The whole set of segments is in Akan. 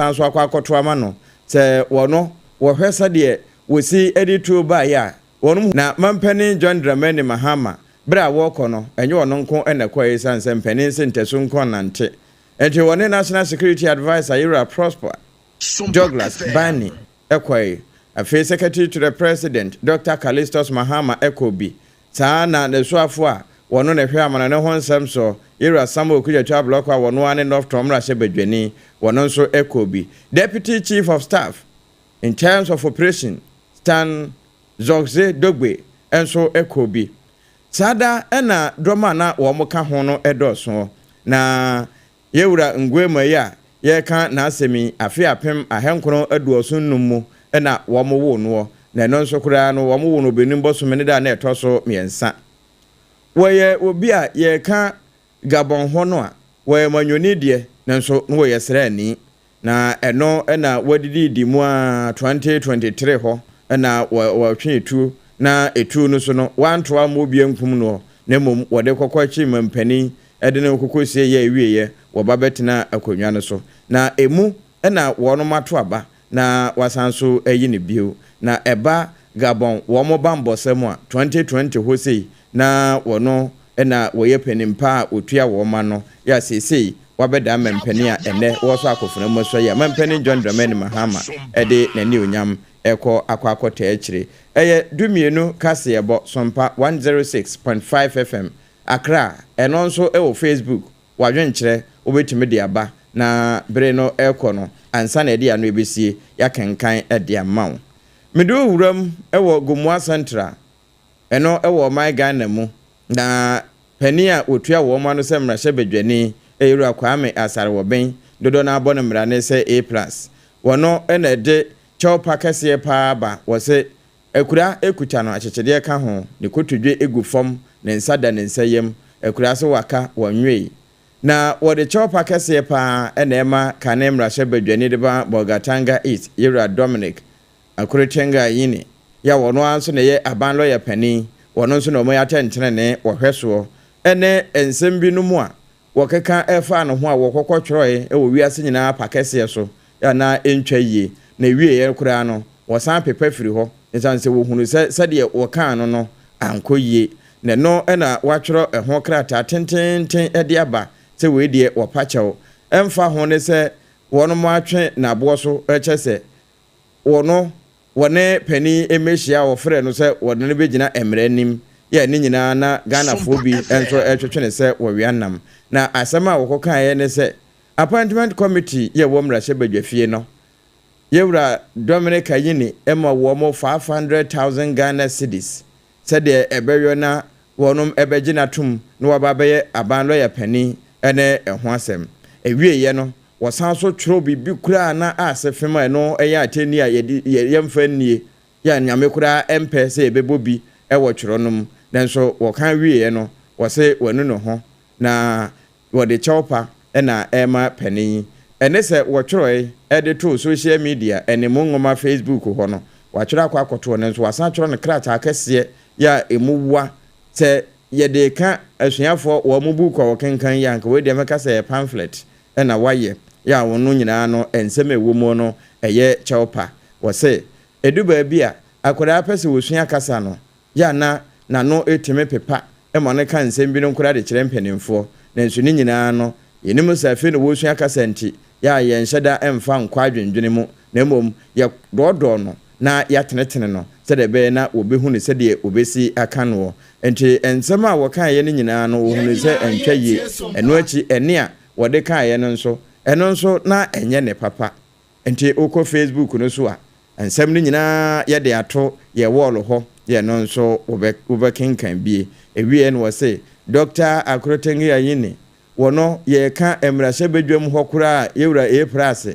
Nso akɔ akɔto ama no sɛ wɔno wɔhwɛ sɛdeɛ wɔsi de tuo baeɛ a wɔnom. Na mampanin John Dramani Mahama berɛ a wɔrekɔ no ɛnyɛ ɔno nko na ɛkɔeɛ, ɛsiane sɛ mpanin se ntɛso nko nante nti wɔne National Security Adviser Yewura Prosper Douglas Bani ɛkɔe. Afei Secretary to the President Dr. Callistus Mahama ɛkɔ bi. Saa na n'asuafo a wɔno na ɛhwɛ amanɔne ho nsɛm so, Yewura Samuel Okudzeto Ablakwa a wɔno ara ne North Tongu mmarahyɛbadwani, wɔno nso ɛkɔ bi. Deputy Chief of Staff in terms of operation Stan Zogze Dogbe nso ɛkɔ bi. Saa da ɛna dɔm a na wɔn ka ho no ɛdɔɔso. Na Yewura Nguema yi a yɛreka n'asɛm yi, afe 1975 mu ɛna wɔn woo noɔ. Na ɛno nso koraa no, wɔn woo no Obenim bɔsome ne da na ɛtɔ so 3. Wɔyɛ obi a yɛreka Gabon hɔ no a, wɔyɛ manyoni deɛ, nanso na wɔyɛ sraani. Na ɛno ɛna wɔadididi mu a 2023 hɔ ɛna wɔtwe etuo, na etuo no so no, wɔantoa ama obi ankum noɔ, na mmom wɔde kɔkɔ akyi mampanin ɛde ne kɔkɔ sie yɛ awieɛ wɔba bɛtena akonnwa no so. Na emu ɛna wɔn ato aba na wasan so ayi ne bio. Na ɛba Gabon wɔn bambɔsɛm a, 2020 hɔ sei na wɔno ɛna wɔyɛ panimpa a otua wɔn ma no yɛ a seesei wabɛda mampanin a ɛnɛ wɔsɔ akɔfena mu so yɛ mampanin John Dramani Mahama ɛde n'ani onyam ɛkɔ akɔta akyire. Ɛyɛ 12 kaseɛbɔ Sompa 106.5 FM Accra. Ɛno nso ɛwɔ Facebook. Wadwenkyerɛ wobɛtumi de aba na bere no ɛrekɔ no ansa na ɛde ano ebesie yɛakenkan ɛde ama wo. Mede owuram ɛwɔ Gomoa Central, ɛno ɛwɔ ɔman Ghana mu, na panin a wɔtua wɔn ano sɛ mmarahyɛbadwani, Ewura Kwame Asare-Wɔbɛn, dodoɔ no abɔ no mmara ne sɛ A Plus, wɔno ɛna ɛde kyɛw pa kɛseɛ paa ba. Wɔsɛ akura ekuta no akyekyedeɛ ka ho, ne kotodwe egu fam, ne nsa da ne nsa yam, akura so waka wɔnwee. Na wɔde kyɛw pa kɛseɛ paa ɛna ɛma kane mmarahyɛbadwani de ba Bolgatanga East, Yewura Dominic Akuritinga Ayine yɛ wɔn ara nso na ɛyɛ aban lɔya panin. Wɔn nso na wɔn yɛ atɛntenenee wɔhwɛ soɔ ɛne nsɛm binom a wɔkeka ɛfa ne ho a wɔkɔkɔ twerɛe ɛwɔ wiase nyinaa pa kɛseɛ so na ɛntwa yie. Na ewieɛ koraa no, wɔsan pepa firi hɔ ɛsiane sɛ wɔhunu sɛ sɛdeɛ wɔkaa no ankɔ yie. Na ɛno ɛna wɔatwerɛ ɛho krataa tententen ɛde aba sɛ wei deɛ wɔpa kyɛw. Ɛmfa ho ne sɛ wɔn mo atwe n'aboɔ so, ɛkyɛ sɛ wɔno wɔne panin mmɛhyia a wɔfrɛ no sɛ wɔde no bɛgyina mmerɛ anim yɛ ne nyinaa. Na Ghanafoɔ bi nso ɛtwetwe ne sɛ wɔwea nam. Na asɛm a wɔkɔkaeɛ ne sɛ appointment committee yɛ wɔ mmarahyɛbadwafie no, Yɛwura Dominic Ayine ma wɔn 500,000 Ghana cedis sɛdeɛ ɛbɛyɔ na wɔnom ɛbɛgye n'atom na wɔaba abɛyɛ aban lɔya panin. Ɛne ɛho asɛm ewieɛ no, wɔsan so twerɛ biribi koraa na ase fam a ɛno ɛyɛ atɛnni a yɛde yɛmfa nnie yɛ Nyame koraa ɛmpɛ sɛ yɛbɛbɔ bi ɛwɔ twerɛ no mu. Nanso wɔka wieɛ no, wɔse wɔanu ne ho na wɔde kyɛw pa ɛna ɛma panin yi. Ɛne sɛ wɔtwerɛe ɛde too social media ɛne mu nwoma Facebook hɔ no, wɔatwerɛ akɔtoɔ no nso, wɔasan atwerɛ no krataa kɛseɛ yɛ a emu wa sɛ yɛde ka asuafoɔ wɔn mo buuku a wɔkenkan yi anka wei deɛ mɛka sɛ yɛ pamphlet ɛna wayɛ yɛ a wɔn nyinaa no nsɛm a ɛwɔ mu no ɛyɛ kyɛw pa. Wɔsɛ edu baabi a akwadaa pɛ sɛ wɔsua kasa no yɛ ana n'ano etumi pepa ɛma no ka nsɛm binom koraa de kyerɛ mpanimfoɔ. Nanso ne nyinaa no, yɛnim sɛ afei na wɔsua kasa nti yɛ a yɛnhyɛ da ɛmfa nkɔ adwendwene mu, na mmom yɛdɔɔdɔɔ no na yɛatenetene no sɛdeɛ ɛbɛyɛ na wɔbɛhu no sɛdeɛ wɔbɛsi aka noɔ. Nti nsɛm a wɔkaeɛ no nyinaa no, wɔhunu sɛ ɛntwa yie. Ɛno akyi ɛne a wɔde kaeɛ no nso, ɛno nso na ɛnyɛ ne papa. Nti wokɔ Facebook no so a, nsɛm no nyinaa yɛde ato yɛ wɔɔlo hɔ yɛ no nso wobɛkenkan bie. Ewie no, wɔse Dr. Akuritinga Ayine wɔno yɛka mmarahyɛbadwam hɔ koraa, Yɛwura A Plus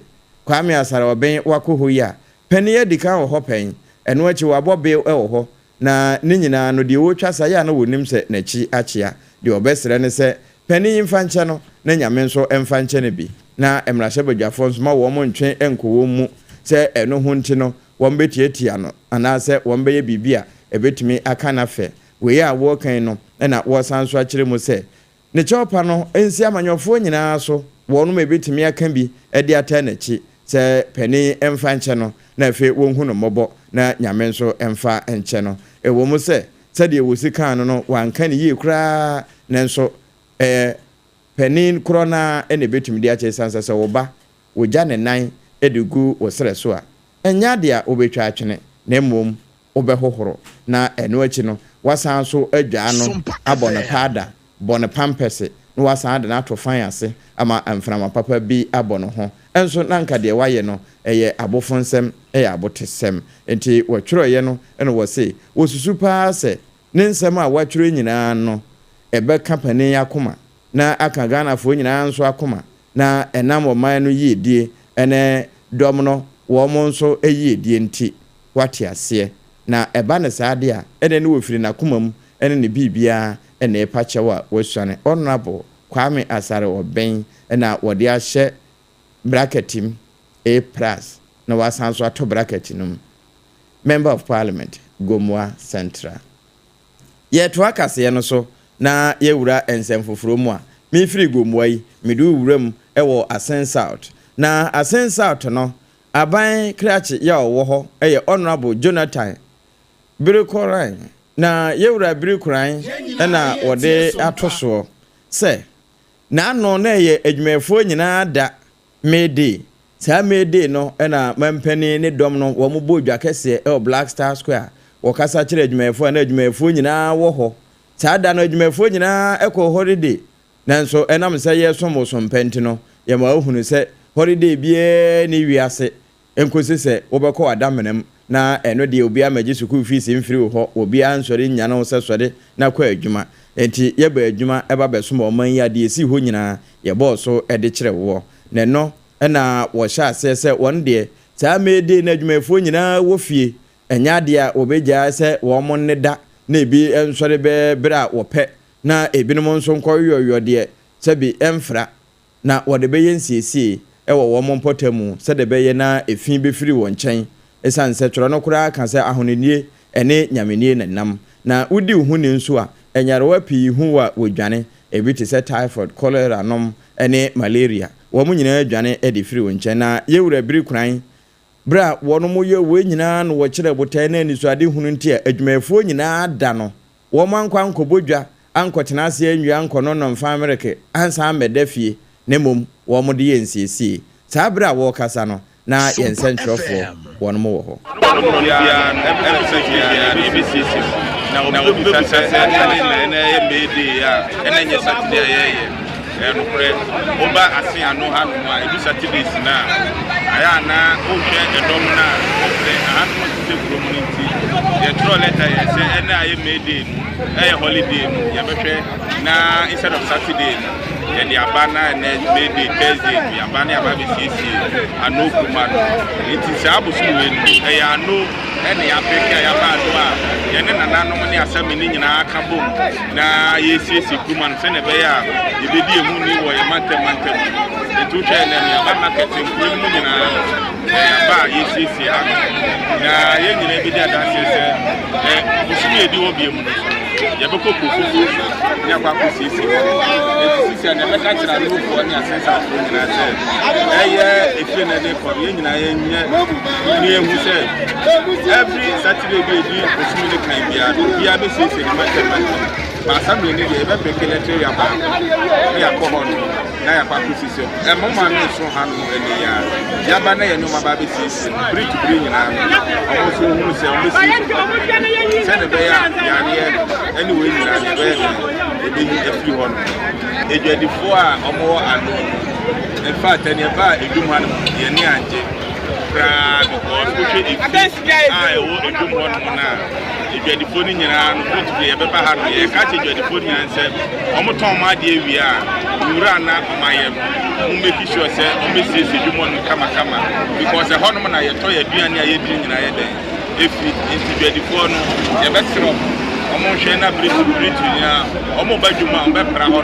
Kwame Asare-Obeng wakɔ hɔ yi a panin adi kan wɔ hɔ pɛn. Ɛno akyi wabɔ bill wɔ hɔ. Na ne nyinaa no deɛ wɔtwa sa yɛ a na wɔnim sɛ n'akyi akyea. Deɛ ɔbɛsrɛ ne sɛ panin yi mfa nkyɛ no na Nyame nso mfa nkyɛ no bi, na mmarahyɛbadwafoɔ nso ma wɔn ntwe nkɔ wɔn mu sɛ ɛno ho nti no wɔn bɛtiatia no anaasɛ wɔn bɛyɛ biribi a ɛbɛtumi aka n'afɛ. Wei a wɔrekan no ɛna wɔresan so akyerɛ mu sɛ ne kyɛw pa no nsi amanyɔfoɔ nyinaa so wɔnom ebɛtumi aka bi de ata n'akyi. sɛ panin mfa nkyɛ no na afei wɔnhu no mmɔbɔ na Nyame nso mfa nkyɛ no. Ɛwɔ mu sɛ sɛdeɛ wɔsi kaa no no wanka no yie koraa nanso ɛyɛ panin korɔ no ara na ɛbɛtumi de akyɛ ɛsiane sɛ sɛ wo ba wɔgya ne nan de gu wo serɛ so a, ɛnyɛ adeɛ a wobɛtwa atwene na mmom wobɛhohoro na ɛno akyi no woasan nso adwaa no abɔ no paada, bɔ no pampɛse na woasan de no ato fan ase ama mframa papa bi abɔ no ho. Nso na anka deɛ woayɛ no ɛyɛ abofonsɛm, ɛyɛ abotesɛm. Enti wɔtwerɛeɛ no na wɔse wɔsusu pa ara sɛ ne nsɛm a wɔatwerɛ nyinaa no ɛbɛka panin yi akoma na aka Ghanafoɔ nyinaa nso akoma na ɛnam ɔman no yiedie ne dɔm no wɔn nso yiedie nti wate aseɛ. Na ɛba no saa deɛ a, ɛnneɛ ne wɔfiri n'akoma mu ne ne biribiara na ɛrepa kyɛw a wasuane. Honourable Kwame Asare Obeng na wɔde ahyɛ bracket mu, A plus, na wɔasan nso ato bracket no mu, Member of Parliament, Gomoa Central. Yɛretoa kaseɛ no so na yɛwura nsɛm foforɔ mu a, mefiri Gomoa yi, mede wo wura mu wɔ Asen South. Na Asen South no, aban krakye yɛ a ɔwɔ hɔ yɛ Honourable Jonathan Birikoran. Na yɛwura Birikoran na wɔde ato soɔ sɛ, n'ano na ɛyɛ adwumayɛfoɔ nyinaa da May Day. Saa May Day no na mampanin ne dɔm no wɔn bɔɔ dwa kɛseɛ wɔ Black Star Square. Wɔkasa kyerɛɛ adwumayɛfoɔ a na adwumayɛfoɔ nyinaa wɔ hɔ. Saa da no adwumayɛfoɔ nyinaa kɔɔ holiday. Nanso ɛnam sɛ yɛresom wo som pɛ nti no, yɛma wohunu sɛ holiday biara nni wiase nkosi sɛ wobɛkɔ w'adamena mu, na ɛno deɛ obiara mmɛgye sukuu fees mfiri wo hɔ, obiara nsɔre nnyane wo sɛ sɔre na kɔ adwuma. Enti yɛba adwuma ba bɛsom ɔman yi a deɛ ɛsii hɔ nyinaa yɛbɔɔ so de kyerɛ woɔ. Na ɛno na wɔhyɛ aseɛ sɛ wɔn deɛ saa May Day no adwumayɛfoɔ nyinaa wɔ fie, ɛnyɛ adeɛ a wɔbɛgyae sɛ wɔn nneda na ebi nsɔre bɛɛ berɛ a wɔpɛ na ebinom nso nkɔyɔyɔ deɛ sɛbi ɛmfra na wɔde bɛyɛ nsiesie wɔ wɔn mpɔtam sɛdeɛ ɛbɛyɛ na efi bɛfiri wɔn nkyɛn, ɛsiane sɛ twerɛ no koraa ka sɛ ahonidie ne nyamenie na ɛnam, na wodi wo ho ni nso a, nyarewa pii hu wo a wɔdwane, ebi te sɛ typhoid, cholera nom ne malaria, wɔn nyinaa dwane de firi wo nkyɛn. Na yɛn Wura biri koran berɛ a wɔnom yɛ wei nyinaa na wɔkyerɛ botaeɛ ne anisoadehunu nti a adwumayɛfoɔ nyinaa da no Wɔankɔ ankɔbɔ dwa, ankɔtena ase anwia ankɔnonnom mfa mmereke, ansan ammɛda fie, na mmom wɔde yɛɛ nsiesie. Saa bere a wɔrekasa no, na yɛn nsɛnkyerɛwfoɔ wɔnom wɔ hɔ. Obiara no, every Saturday biara no yɛbɛsiesie mu. Na obi bɛbisa sɛ adɛn na ɛnɛ yɛ May Day a ɛnɛ nyɛ Saturday a yɛyɛ. Ɛyɛ nokorɛ, woba ase ano hanom a, ɛdu Saturdays no a, ayɛ a na wohwɛ ɛdɔm no a, wobrɛ. Ahanom nte sɛ kurom no nti, yɛtwerɛ lɛta yɛ sɛ ɛnɛ a ɛyɛ May Day no, ɛyɛ holiday no, yɛbɛhwɛ na instead of Saturday no, yɛde aba na ɛnɛ May Day, Thursday no, yɛaba na yɛaba abɛsiesie ano kurom ano. Nti saa abosom wei no, ɛyɛ ano ɛne yɛapeke a yɛaba ano a, yɛne nananom ne asɛm ne nyinaa ka bom na yɛresiesie kurom ano sɛnea ɛbɛyɛ a yɛbɛdi yɛn ho ni wɔ yɛn mantam mantam mu. Nti wohwɛ ɛnɛ no yɛaba market nkuro no mu nyinaa no yɛaba a yɛresiesie ha no na yɛn nyinaa bɛdi adanseɛ sɛ ɛ bosome yɛdi hɔ bie mu no so yɛbɛkɔ kuro foforɔ so ne akɔ akɔsiesie hɔ. Nti sisi a na ɛbɛka kyerɛ anofoɔ ne asensafoɔ nyinaa sɛ ɛyɛ efie na ɛde kɔ no yɛn nyinaa yɛnyɛ ne yɛhu sɛ every Saturday bi edi bosome ne kan biara no obiara bɛsiesie ne mantam mantam baasa mmienu deɛ yɛbɛpeke lɛtɛri abaako na yɛakɔ hɔ no na yɛakɔ akɔsiesie hɔ. Ɛmo ma no nso ha no ɛne yɛ a yɛaba na yɛne ɔma ba abɛsiesie no bere to bere nyinaa no ɔmo nso hunu sɛ ɔmo bɛsiesie sɛdeɛ ɛbɛyɛ a yareɛ ɛne wei nyinaa no yɛbɛyɛ dɛn yɛbɛyi afiri hɔ no. Adwadifoɔ a wɔwɔ ano no in fact ɛne ɛbaa edwom ha no yɛne angye koraa because wohwɛ efi a ɛwɔ edwom hɔ nom no a, adwadifoɔ no nyinaa no bere yɛbɛba ha no yɛka kyerɛ adwadifoɔ no nyinaa sɛ wɔtɔn wɔn adeɛ wie a nwura na wɔn ayɛ no wɔn make sure sɛ wɔn bɛsiesie dwom hɔ nom kamakama because ɛhɔ nom na yɛtɔ yɛ aduane a yɛdiri nyinaa yɛ dɛn efi nti dwadifoɔ no yɛbɛsrɛ wɔn wɔn nhwɛ na bere tu bere tu nyinaa wɔn ba dwom a wɔn bɛpra hɔ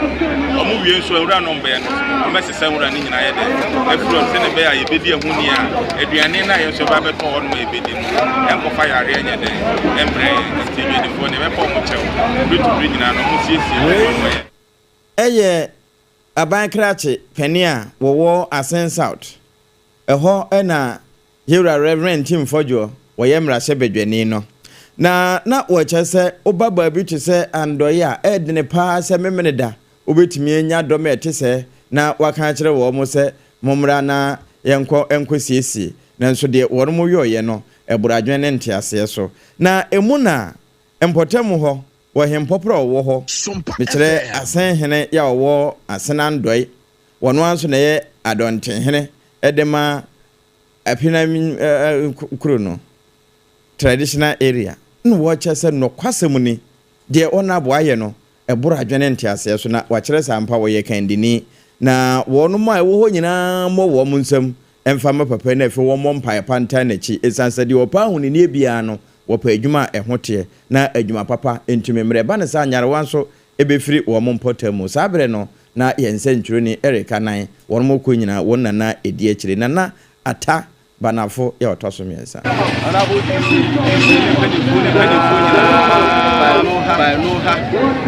nom wɔn wie nso nwura no wɔn bɛyɛ no wɔn bɛsesa Sɛ nwura no nyinaa yɛ dɛ afiri hɔ no, sɛnea ɛbɛyɛ a yɛbɛdi ɛho ni a, aduane no a yɛn nso yɛba abɛtɔ hɔ nom a yɛbɛdi no, ɛnkɔfa yareɛ nyɛ dɛn ɛmbrɛ yɛn. Nti adwadifoɔ no, yɛbɛpa wɔn kyɛw bere to bere nyinaa no, wɔnsiesie Wei hɔ ma yɛn. yɛ aban krakye panin a wɔwɔ Asen South. Ɛhɔ na Yewura Rev. Ntim Fordjour wɔyɛ mmarahyɛbadwani no. Na na wɔkyerɛ sɛ woba baabi te sɛ Andɔe a, ɛyɛ dene paa sɛ Memeneda wobɛtumi anya dɔm a ɛte sɛɛ na wɔaka akyerɛ wɔn sɛ mommra na yɛnkɔ nkɔsiesie. Nanso deɛ wɔn yɔeɛ no, ɛboro adwene ne nteaseɛ so. Na ɛmu na mpɔtam hɔ, wɔ hempɔprɔ a ɔwɔ hɔ, mekyerɛ Asen hene yɛ a ɔwɔ Asen Andɔe, wɔno ara nso na ɛyɛ Adɔntenhene de ma Apinam kuro no, traditional area, na wɔkyerɛ sɛ nɔkwasɛm ni, deɛ Honourable ayɛ no, ɛboro adwene ne nteaseɛ so, na wakyerɛ sɛ ampa wɔyɛ kandini, na wɔnom a ɛwɔ hɔ nyinaa mmɔ wɔn nsam mfa mma papa yi na afei wɔmmɔ mpaeɛ pa ntaa n'akyi, ɛsiane sɛ deɛ ɔpɛ ahoninie biara no, wɔpɛ adwuma a ɛho teɛ, na adwuma papa ntumi mmerɛ. Ɛba no saa a, nyarewa nso bɛfiri wɔn mpɔtam mu. Saa berɛ no, na yɛn nsɛntwerɛni Eric Anan, wɔnom kɔ nyinaa, wɔn na na ɛdi akyire. Nana Atta Banafo yɛ ɔtɔ so mmiɛnsa. Honourable DC ne mpanimfoɔ ne mpanimfoɔ nyinaa baa no ha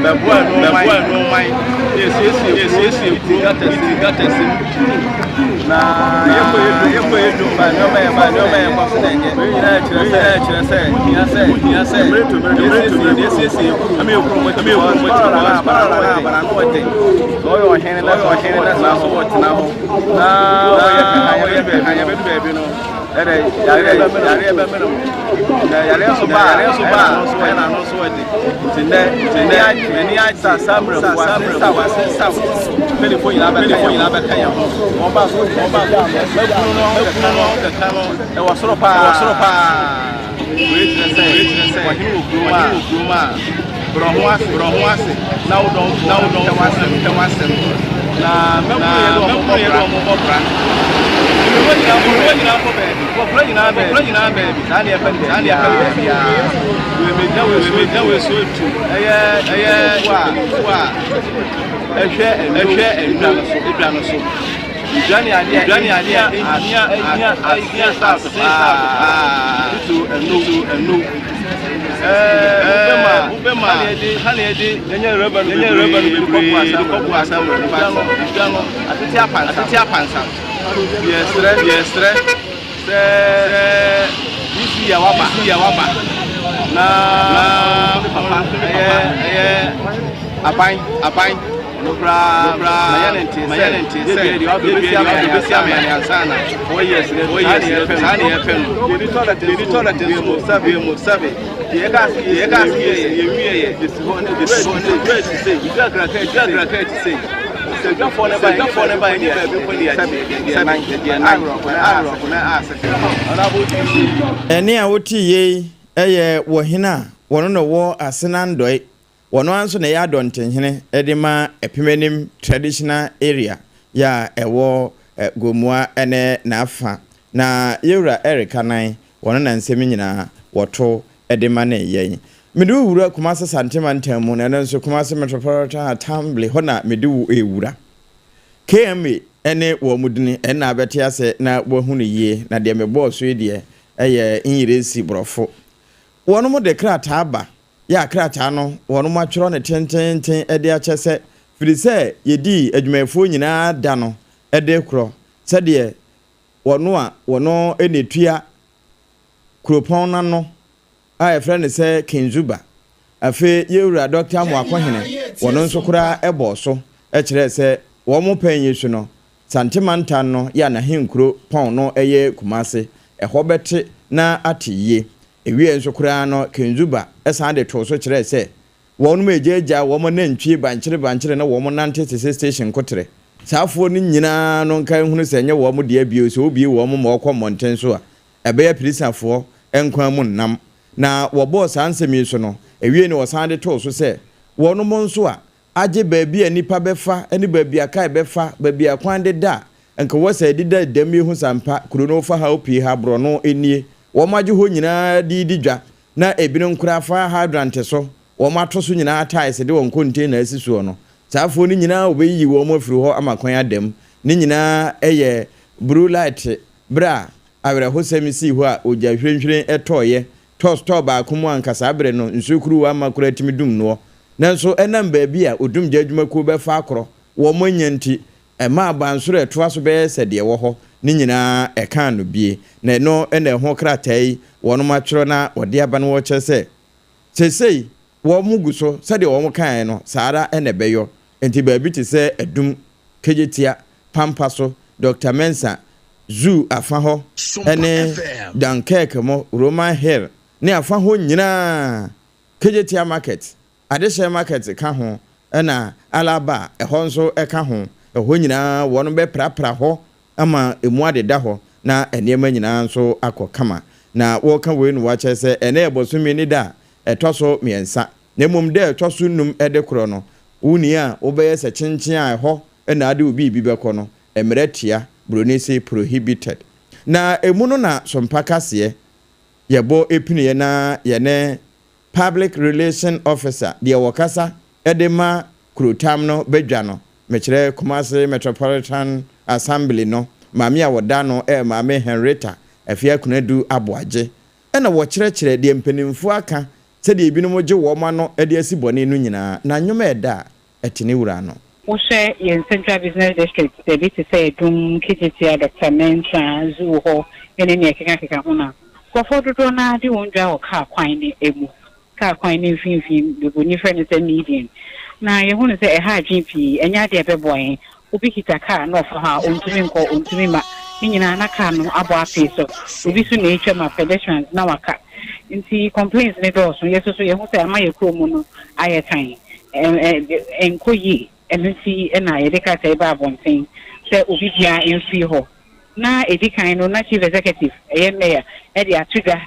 bɛboa no man na yɛsiesie kuro gutters gutters mu na yɛkɔ yɛ dwom ba nneɛma yɛ ba nneɛma yɛ kɔ so na ɛnyɛ wei nyinaa kyerɛ sɛ kyerɛ sɛ hia sɛ hia sɛ mmerɛ to mmerɛ mmerɛ to mmerɛ yɛsiesie kuro ama yɛ kuro mo ti hɔ barala na barala na abara no wɔte sɛ ɔyɛ ɔhene na sɛ ɔhene na sɛ so wɔtena hɔ na wɔyɛ fɛ ha yɛbɛdu baabi ha yɛbɛdu baabi no ɛdɛ yareɛ yareɛ bɛmene mo na yareɛ so ba yareɛ so ba ɛna ano nso wɔde nti nnɛ nti nnɛ m'ani agye sa samrɛfoɔ ase sa ase sa mpanimfoɔ nyinaa bɛka yɛn nyinaa bɛka yɛn ho wɔn ba so wɔn ba so mɛkunu no mɛkunu no kɛkɛ no ɛwɔ soro paa ɛwɔ soro paa wei kyerɛ sɛ wei kyerɛ sɛ ɔhene wɔ kurom a wɔ kurom a brɛ ho ase brɛ ho ase na wo dɔn na wo dɔn pɛ w'asɛm pɛ w'asɛm na mɛkunu yɛ dɛ wɔn yɛ dɛ wɔn bɔ bra mmerɛ nyinaa mmerɛ nyinaa kɔ baabi kɔkora nyinaa baabi kɔkora nyinaa baabi saa deɛ fɛn saa deɛ fɛn baabi a wei mɛgyina wei so mɛgyina wei so tu ɛyɛ ɛyɛ mpanimfoɔ a ɛhwɛ ɛhwɛ ɛdwa no so ɛdwa no so ɛdwa ne adeɛ ɛdwa ne adeɛ ɛhia ɛhia ɛhia saase paa tutu ɛnu ɛnu ɛɛ wobɛma wobɛma hane ɛde yɛnyɛ rɛba no yɛnyɛ rɛba no bebree de kɔbu asam ɛdwa no ɛdwa no atete apansa atete apansa yɛsrɛ yɛsrɛ Sɛ DC a waba DC a waba na na ne papa ɛyɛ ɛyɛ aban aban no koraa koraa ma yɛ ne nte sɛ ne nte sɛ yɛ deɛ wabɛsi ama yɛ bɛsi ama yɛ ansa na wɔyɛ sɛ wɔyɛ sɛ saa ne yɛpɛ no yɛni toilet yɛni toilet nso mu sɛbe mu sɛbe deɛ ɛka ase deɛ ɛka ase yɛ yɛ wie yɛ yɛsi hɔ ne yɛsi hɔ ne dwa esi sei dwa graka dwa graka esi sei sɛ dwafoɔ ne ba dwafoɔ ne ba ne baabi mpo deɛ sɛbe Ɛnne a wote yei yɛ wɔ hene a wɔno na ɔwɔ Asena Ndɔe, wɔno ara nso na ɛyɛ Adɔntenhene de ma Ɛpem Anim Traditional Area yɛ a ɛwɔ Gomoa ne n'afa. Na Yɛwura Eric Anan, wɔno na nsɛm yi nyinaa wɔto de ma ne yɛn. Mede wo wura Kumase Sante Mantam mu, na ɛno nso Kumase Metropolitan Assembly hɔ na mede wo rewura. KMA ne wɔn dini ɛnna abɛte ase na wɔahu no yie, na deɛ mebɔɔ so yi deɛ ɛyɛ Ngyiresi borɔfo. Wɔnom de krataa ba, yɛ a krataa no wɔnom atwerɛ no tenteenten de akyɛ sɛ firi sɛ yɛdii adwumayɛfoɔ nyinaa da no de rekorɔ sɛdeɛ wɔn a wɔn na ɛtua kuropɔn no ano a yɛfrɛ no sɛ Kinzuba. Afei yɛn wura Dɔkta Amoakohene, wɔno nso koraa bɔɔ so kyerɛɛ sɛ wɔn pɛn yi so no, Sante mantam no yɛ a n'ahenkuro pɔn no yɛ Kumase, ɛhɔ bɛte na ate yie. Ɛwieɛ nso koraa no, Kinzuba san de too so kyerɛɛ sɛ wɔnom agyaagyaa wɔn anantwie bankyere bankyere na wɔn nante te sɛ station koterɛ. Saa afoɔ no nyinaa no nka nhunu sɛ ɛnyɛ wɔn dea bio, sɛ wobue wɔn ma wɔkɔ mmɔnten so a, ɛbɛyɛ Pirisafoɔ nkwa mu nnam. Na wɔbɔɔ saa nsɛm yi so no, ɛwiei no wɔsan de too so sɛ, Wɔnom nso a agye baabi a nnipa bɛfa ne baabi a kae bɛfa, baabi a kwan deda a nka wɔ sɛ ɛdeda dɛm yi ho sɛ ampa kuro no fa ha opie ha borɔno nie, wɔn agye hɔ nyinaa de redi dwa, na ebinom koraa fire hydrant so, wɔn ato so nyinaa tiles de wɔn container asi soɔ no, saa afoɔ no nyinaa wɔbɛyiyi wɔn afiri hɔ ama kwan ada mu. Ne nyinaa yɛ blue light berɛ a Awerɛhosɛm sii hɔ a ogya hwirenhwiren tɔeɛ, tɔs tɔɔ baako mu a anka saa berɛ no nsuo kuruwa ma koraa tumi dum noɔ. Nanso ɛnam baabi a odumgya adwumakuo bɛfa akorɔ wɔn anya nti, ɛmaa abansoro a ɛtoa so bɛyɛ sɛ deɛ ɛwɔ hɔ. ne nyinaa ɛka no bie. Na ɛno na ɛho krataa yi wɔnom atwerɛ na wɔde aba no wɔkyerɛ sɛ seesei wɔn gu so sɛdeɛ wɔn kaeɛ no saa ara na ɛbɛyɔ. Nti baabi te sɛ Adum, Kejetia, Pampa so, Dr. Mensah, Zoo afa hɔ ne Dunkirk mo, Roman Hill ne afa hɔ nyinaa, Kejetia Market, Adehyɛ Market ka ho, ɛna Alaba ɛhɔ nso ka ho. Ɛhɔ nyinaa wɔn bɛprapra hɔ ama emu adeda hɔ na nneɛma nyinaa nso akɔ kama. Na wɔreka wei no wɔakyerɛ sɛ ɛnɛ yɛ bosome ne da a ɛtɔ so 3. Na mmom da a ɛtɔ so 5 de korɔ no, wo ni a wobɛyɛ sɛ kyenkyen a ɛhɔ na ade wo biribi bɛkɔ no, mmerɛ tia, Buroni se prohibited. Na emu no na sompa kaseɛ yɛbɔ pineɛ na yɛne Public Relation Officer, deɛ wɔkasa de ma kurotam no badwa no, mekyerɛ Kumasi Metropolitan Assembly no, maame a wɔda ano yɛ Maame Henrietta Afia Konadu Aboagye, ɛna wɔkyerɛkyerɛ deɛ mpanimfoɔ aka sɛdeɛ ebinom gye wɔn ano de asi bɔne no nyinaa, na nnwom a ɛda a ɛte ne wura ano. Wohwɛ yɛn Central Business District, baabi te sɛ Adum, Kejetia, Doctor Mensah, Zoo hɔ ne nea ɛkekakeka ho no a, nkurɔfoɔ dodoɔ no ara de wɔn dwa wɔ kaa kwan no mu. Kaa kwan no mfimfini, Bibini frɛ no sɛ median. Na yɛhu no sɛ ɛha adwene pii, ɛnyɛ adeɛ a ɛbɛboa yɛn. Obi kita kaa na ɔfa hɔ a, ɔntumi nkɔ, ɔntumi mma. Ne nyinaa na kaa no abɔ apee so. Obi nso na ɛretwam a, pedestrians, na waka. Nti complaints no dɔɔso. Yɛn nso so yɛhu sɛ ama yɛn kurom no ayɛ tan. Ɛnkɔ yie. Ɛno nti na yɛde krataa yi baa abɔnten sɛ obi biara mfiri hɔ. Na ɛdi kan no, na Chief Executive, ɛyɛ Mayor, de ato dwa,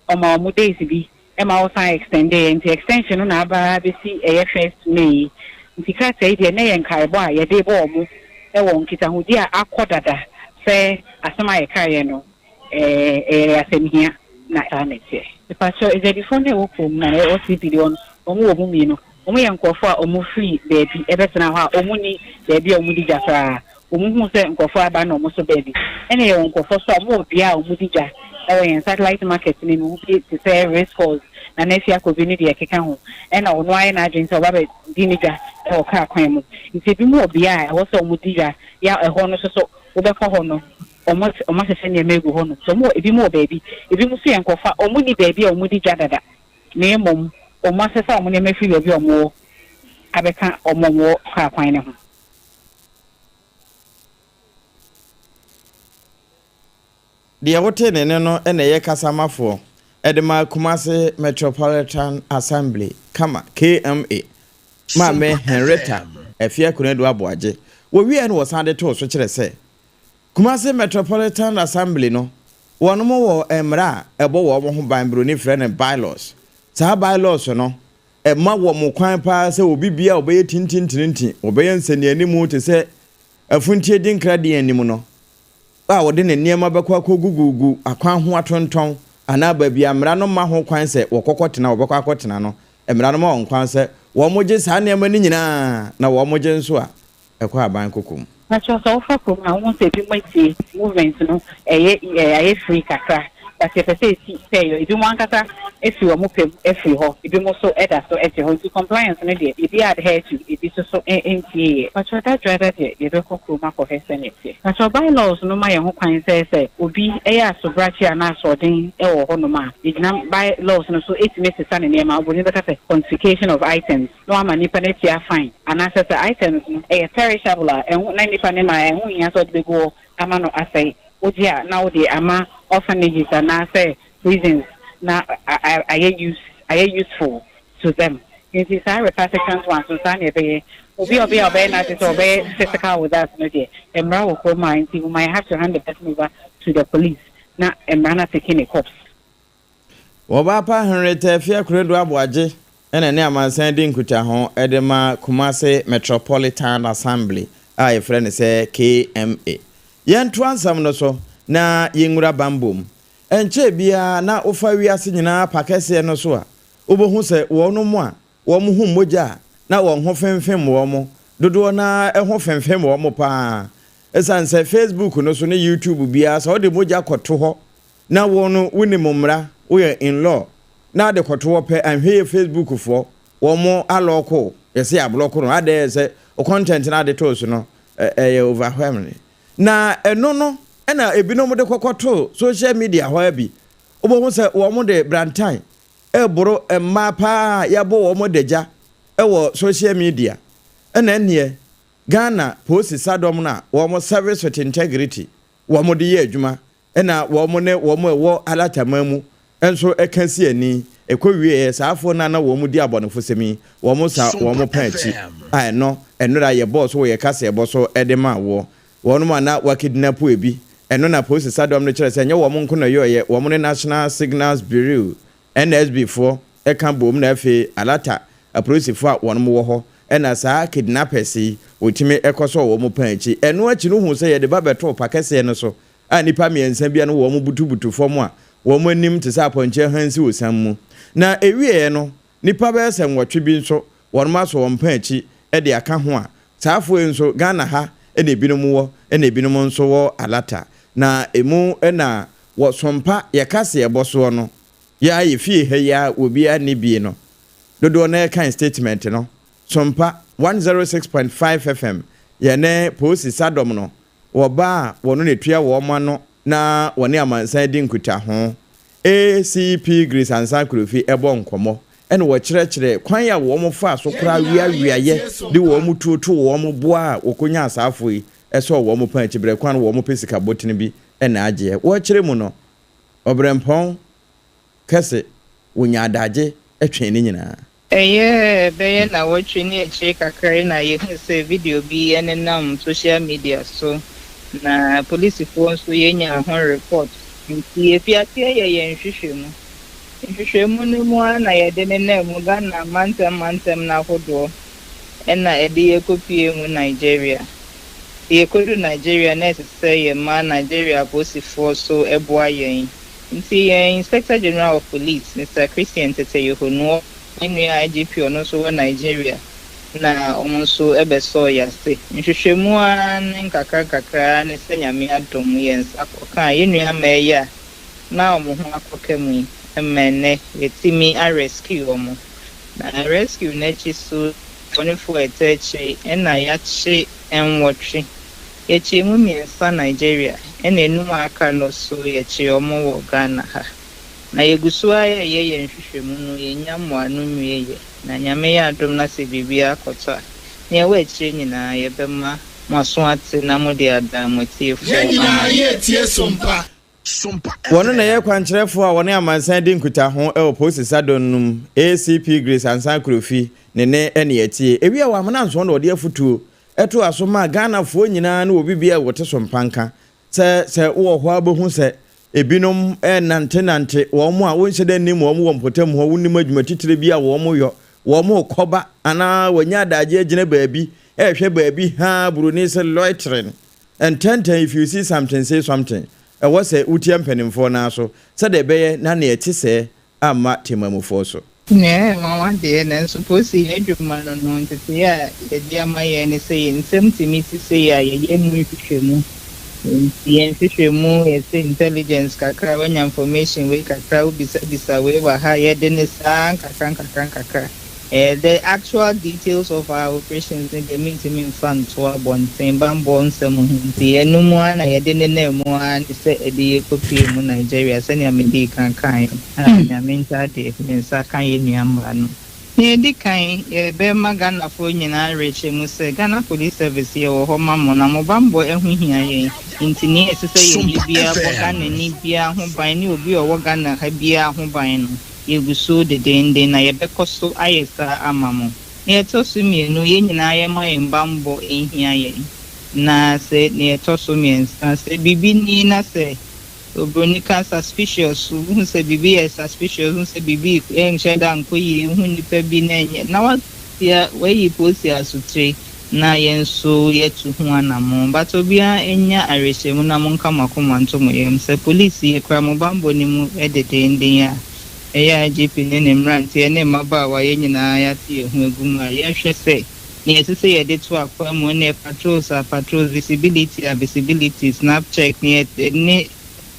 ɔma wɔn days bi ma wɔsan extendeeɛ. Nti extension no na aba ara bɛsi ɛyɛ first May yi. Nti krataa yi deɛ na ɛyɛ nkaebɔ a yɛde rebɔ wɔn wɔ nkitahodi a akɔ dada sɛ asɛm a yɛkaeɛ no, ɛyɛ asɛm hia na saa na ɛteɛ. Mepakyɛw, adwadifoɔ no a ɛwɔ kurom no anaa ɛwɔ CPD hɔ no, wɔn wɔ mu mmienu. Wɔn yɛ nkorɔfoɔ a wɔn firi baabi bɛtena hɔ a wɔn nni baabi a wɔn di dwa koraa. Wɔn huu sɛ nkorɔfoɔ aba na wɔn so baabi. Ɛna yɛwɔ nkorɔfoɔ nso a wɔn wɔ bea a wɔn di dwa wɔ yɛn satellite market no mu bi te sɛ race course, Nana Afia Kobi ne deɛ ɛkeka ho. Ɛna ɔno ayɛ n'adwene sɛ ɔba bɛ di ne dwa wɔ kaa kwan mu. Nti ebinom wɔ bea a ɛwɔ sɛ wɔn di dwa ya ɛhɔ no nso so wobɛkɔ hɔ no wɔn wɔn ahyehyɛ nneɛma agu hɔ nom. So wɔn wɔ ebinom wɔ baabi. Ebinom nso yɛ nkorɔfoɔ a wɔn nni baabi a wɔn di dwa dada. Na mmom wɔasesa wɔn nneɛma afiri baabi a wɔwɔ abɛka wɔn a wɔwɔ kaa kwan no ho. Deɛ wotee ne nne no na ɛyɛ kasamafoɔ de ma Kumasi Metropolitan Assembly, kama, KMA, Maame Henrietta Afia Konadu Aboagye. Wɔwieɛ no wɔsan de too so kyerɛ sɛ Kumasi Metropolitan Assembly no, wɔnom wɔ mmara a ɛbɔ wɔn ho ban, broni frɛ no bylaws. Saa bylaws no, ɛma wɔn kwan paa sɛ obi biara a ɔbɛyɛ tintintirinti, ɔbɛyɛ nsɛnnianimu te sɛ afuntie dinkra deɛ anim no, a ɔde ne nneɛma bɛkɔ akɔgugugu akwan ho atontɔn anaa baabi a mmara no mma ho kwan sɛ wɔkɔkɔtena, wɔbɛkɔ akɔtena no, mmara no ma wɔn kwan sɛ wɔgye saa nneɛma no nyinaa, na wɔgye nso a, ɛkɔ aban koko mu. Pakyɛw sɛ wofa kurom a wohu sɛ ebinom atie movement no ɛyɛ ayɛ free kakra but yɛpɛ sɛ esi sɛ ɛyɔ ebinom ankasa afi wɔn pɛ mu afiri hɔ ebinom nso da so te hɔ nti compliance no deɛ ebi adhere to ebi nso so ntie yɛ. Pakyɛw da dwoada deɛ yɛbɛkɔ kurom akɔhwɛ sɛnea ɛteɛ. Pakyɛw by-laws no ma yɛn ho kwan sɛ sɛ obi yɛ asobrakye anaa asoɔden wɔ hɔnom a yɛgyina by-laws no so tumi sesa ne nneɛma, oburoni bɛka sɛ quantification of items. Na wama nipa no atua fine, anaasɛ sɛ items no yɛ perishable a, ɛho na nipa no ma a, ɛho nhia sɛ ɔde bɛgu hɔ ama no asɛe. Wogye a, na wode ama orphanages anaasɛ prisons na ayɛ use ayɛ useful to them. Nti saa recalcitrant ones no, saa na ɛbɛyɛ. Obi a ɔbɛyɛ a ɔbɛyɛ n'adwene sɛ ɔbɛyɛ physical with us no deɛ, mmara wɔ kurom a, nti we might have to hand the person over to the police na mmara no atake ne course. Wɔbaapa Henrietta Afia Konadu Aboagye na ɛne amansan di nkutaho de ma Kumasi Metropolitan Assembly a yɛfrɛ no sɛ KMA. Yɛntoa nsɛm no so na yɛnwura bammɔ mu. Ɛnkyɛɛ biara na wofa wiase nyinaa pa kɛseɛ no so a, wobɛhu sɛ wɔnom a wɔn ho mogya a na wɔn ho femfem wɔn, dodoɔ no ara ho femfem wɔn pa ara. Ɛsiane sɛ Facebook no so ne YouTube biara sɛ wode mogya kɔto hɔ na wo no wonim mmara, woyɛ in law na ade kɔto hɔ pɛ anhwɛ yie Facebook foɔ wɔn alɔɔko wo, yɛse yɛablɔko no adɛn sɛ wo content no ade too so no ɛyɛ overwhelming na ɛno no. Ɛna ebinom de kɔkɔtoo social media hɔ ara bi. Wobɛhu sɛ wɔn de brantan reboro mmaa paa a yɛabɔ wɔn adagya wɔ social media. Ɛna ɛnneɛ Ghana polisi sadɔm no a wɔn service with integrity wɔn de yɛ adwuma ɛna wɔn ne wɔn a ɛwɔ alataman mu nso ka si ani. Ɛkɔ wieɛ saa afoɔ no a na wɔn di abɔnefosɛm yi wɔn sa wɔn pa akyi a ɛno ɛnora yɛbɔɔ so wɔ yɛ kaseɛbɔ so de maa woɔ. Wɔnom a na wɔakidnapo ebi, ɛno na polisi sadɔm no kyerɛ sɛ ɛnyɛ wɔn nko na ɛyɔeɛ, wɔn ne National Signals Bureau, NSB, foɔ ka boom na afei Alata apolisifoɔ a wɔnom wɔ hɔ na saa kidnappers yi wɔtumi kɔsɔɔ wɔn paa akyi. Ɛno akyi no wohuu sɛ yɛde ba bɛtoo pa kɛseɛ no so a nnipa mmiɛnsa bi a na wɔn butubutu fam a wɔn anim te sɛ apɔnkye ahansi wɔ siam mu. Na ɛwieɛ no nnipa bɛyɛ sɛ nwɔtwe bi nso wɔnom asɔ wɔn paa akyi de aka ho a saa afoɔ yi nso Ghana ha na ebinom wɔ na ebinom nso wɔ Alata na emu na wɔ Sompa yɛ kaseɛbɔ soɔ no yɛ a yɛ fie ha yi a obiara nni bie no dodoɔ no ara kan statement no Sompa 106.5 FM yɛne Polisi Sadɔm no wɔ ba a wɔno na etua wɔn ano na wɔne amansan di nkutaho. ACP Grace Ansah Kurofi bɔ nkɔmmɔ na wɔkyerɛkyerɛ kwan a wɔn faa so koraa weaweaeɛ de wɔn tuo too wɔn boa a wɔkɔnyaa saafo yi sɔɔ wɔn paa akyi berɛ kwan wɔn pɛ sika botene bi na agyeɛ. Wɔkyerɛ mu no, Ɔberɛmpɔn kɛse wɔnya adagye twee ne nyinaa. Ɛyɛɛ bɛyɛ nnawɔtwe ne akyire kakra yi na yɛhuu sɛ video bi nenam social media so, na polisifoɔ nso yɛnyaa ho report. Nti yɛfii aseɛ yɛɛ yɛn nhwehwɛmu. Nhwehwɛmu no mu ara na yɛde nenam mu Ghana mantam mantam no ahodoɔ ɛna ɛde yɛkɔpuee mu Nigeria. Nti yɛkɔduru Nigeria na ɛsɛ sɛ yɛma Nigeria apolisifoɔ so boa yɛn. Nti yɛn Inspector General of Police, Mister Christian Tetteh Yohuno, ne nua IGP ɔno nso wɔ Nigeria na wɔn nso bɛsɔɔ yɛn ase. Nhwehwɛmu ara ne nkakra nkakra ara ne sɛ Nyame adom yɛn nsa kɔkaa yɛn nua mmaa yi a na wɔn ho akɔka mu yi ma ɛnnɛ yɛatumi a rescue wɔn. Na rescue no akyi so bɔnefoɔ a ɛtaa akyire ɛna yɛakye nwɔtwe. Yɛkyee mu mmiɛnsa Nigeria ɛna enum a aka no so yɛkyee wɔn wɔ Ghana ha. Na yɛgu so ara reyɛ yɛn nhwehwɛmu no, yɛnnya mmoano nwieeɛ. Na Nyame yɛ adom na sɛ biribiara kɔtɔ a, nea ɛwɔ akyire nyinaa yɛbɛma mo aso ate na mode adan mo atiefoɔ Yɛn nyinaa ama. yɛretie Sompa. Wɔno na ɛyɛ kwankyerɛfoɔ a wɔne amansan di nkutaho wɔ Polisi Sadon no mu, ACP Grace Ansah Kurofi ne ne ne atie. Ewia wɔ amena nson na ɔde afutuo to aso maa Ghanafoɔ nyinaa ne obi biara a wɔte so mpanka sɛ sɛ wowɔ hɔ a wobɛhu sɛ ebinom renantenante wɔn a wonhyɛ da nnim wɔn wɔ mpɔtam hɔ, wonnim adwuma titire bi a wɔyɔ, wɔrekɔba anaa wɔanya adagyeɛ agyina baabi rehwɛ baabi haa buroni sɛ loitering ntɛntɛn if you see something say something ɛwɔ sɛ wotia mpanimfoɔ no ara so sɛdeɛ ɛbɛyɛ na nea ɛte sɛɛ amma temammufoɔ so. Nea ɛyɛ nwanwa deɛ, nanso polisi yɛn adwuma no no, ntetee a yɛde ama yɛn ne sɛ yɛn nsɛm tumi si sei a, yɛyɛ mu nhwehwɛmu. Enti yɛn nhwehwɛmu, yɛsɛ intelligence kakra, woanya information wei kakra, wobisabisa wei wɔ ha, yɛde no saa nkakra nkakra nkakra. Eh, the actual details of our operations no deɛ mentumi mfa nto abɔnten, bammɔ nsɛm ho nti, ɛno mu ara na yɛde nenam mu ara ne sɛ ɛde yɛ kɔpue mu Nigeria sɛnea medii kan kaeɛ no, a Nyame ntadeɛ, me nsa ka yɛn nua mmaa no. Nea ɛdi kan, yɛbɛma Ghanafoɔ nyinaa awerɛhyɛ mu sɛ Ghana Police Service yɛwɔ hɔ ma mo na mo bammɔ ho hia yɛn, nti nea ɛsɛ sɛ yɛyɛ Sompa biara bɔ FM. Ghanani biara ho ban ne obi a ɔwɔ Ghana ha biara ho ban no, Yɛgu so dendeenden na yɛbɛkɔ so ayɛ saa ama mo. Nea ɛtɔ so mmienu, yɛn nyinaa yɛmma yɛn bammɔ nhia yɛn. Na sɛ nea ɛtɔ so mmiɛnsa, sɛ biribi ni na sɛ oburoni ka suspicious, wohu sɛ biribi yɛ suspicious, wohu sɛ biribi nhyɛ da nkɔ yie, wohu nnipa bi na ɛnyɛ, na watia, wayi polisi asotire na yɛn nso yɛatu ho anammɔn. But obiara nnya awerɛhyɛmu na monka mo akoma nto mo yam sɛ polisi yɛkura mo bammɔ no mu dedeenden a, ɛyɛ a IGP ne ne mmeranteɛ ne mmabaawa yɛn nyinaa yɛate yɛn ho agu mu a yɛhwɛ sɛ nea ɛsɛ sɛ yɛde to akwan mu ne patrols a patrols, visibility a visibility, snap check ne ne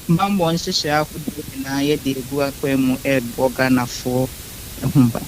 bammɔ nhyehyɛe ahodoɔ nyinaa yɛde agu akwan mu rebɔ Ghanafoɔ ho ban.